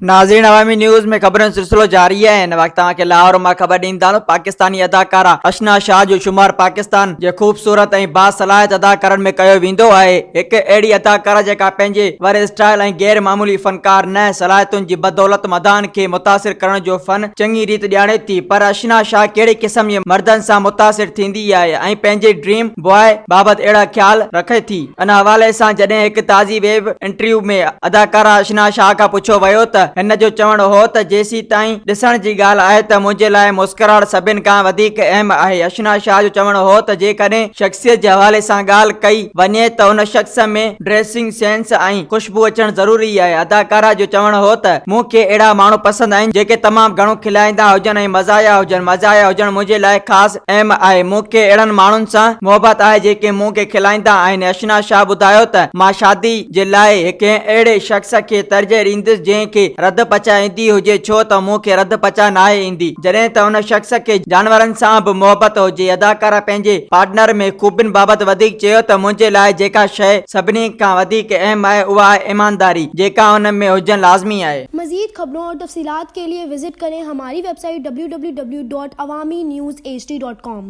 ناظرين عوامي نيوز ۾ خبرن جو سلسلو جاري آهي هن وقت توهان کي لاهور مان خبر ڏيندا هلون پاڪستاني اداڪارا اشنا شاهه جو شمار پاڪستان جي خوبصورت ۽ باصلاحيت اداڪارن ۾ ڪيو ويندو آهي هڪ اهڙي اداڪارا جيڪا پنهنجي ور اسٽائل ۽ غير معمولي فنڪار نه صلاحيتن جي بدولت مداحن کي متاثر ڪرڻ جو فن چڱي ريت ڄاڻي ٿي پر اشنا شاهه ڪهڙي قسم جي مردن سان متاثر ٿيندي آهي ۽ پنهنجي ڊريم بواء بابت اهڙا خيال رکي ٿي. ان حوالي سان جڏهن هڪ تازي ويب انٽرويو ۾ اداڪارا اشنا شاهه کان پڇيو ويو ته هن جو چوڻ هو ته جيسيتائين ڏسڻ جي ڳالهه آهي ته منهنجي لاء مسڪراهٽ سڀن کان وڌيڪ اهم آهي اشنا شاهه جو چوڻ هو ته جيڪڏهن شخصيت جي حوالي سان ڳالهه ڪئي وڃي ته ان شخص ۾ ڊريسنگ سينس ۽ خوشبو اچڻ ضروري آهي اداڪارا جو چوڻ هو ته مون کي اهڙا ماڻهو پسند آهن جيڪي تمام گهڻو کلائيندا هجن ۽ مزاحيه هجن مزاحيه هجڻ منهنجي لاء خاص اهم آهي، مون کي اهڙن ماڻهن سان محبت آهي جيڪي مون کي کلائيندا آهن. اشنا شاهه ٻڌايو ته مان شادي جي لاء ڪنهن اهڙي شخص کي ترجيح ڏيندس جنهن کي رڌ پچاء ايندي هجي ڇو ته مون کي رڌ پچاء ناهي ايندي جڏهن ته ان شخص کي جانورن سان به محبت هجي. اداڪارا پنهنجي پارٽنر ۾ خوبين بابت وڌيڪ چيو ته منهنجي لاء جيڪا شيء سڀني کان وڌيڪ اهم آهي اها آهي ايمانداري جيڪا ان ۾ هجڻ لازمي آهي. مزيد خبرون اور تفصيلات ڪي ليي وزٽ ڪرين هماري web site www.awamiNewsHD.com.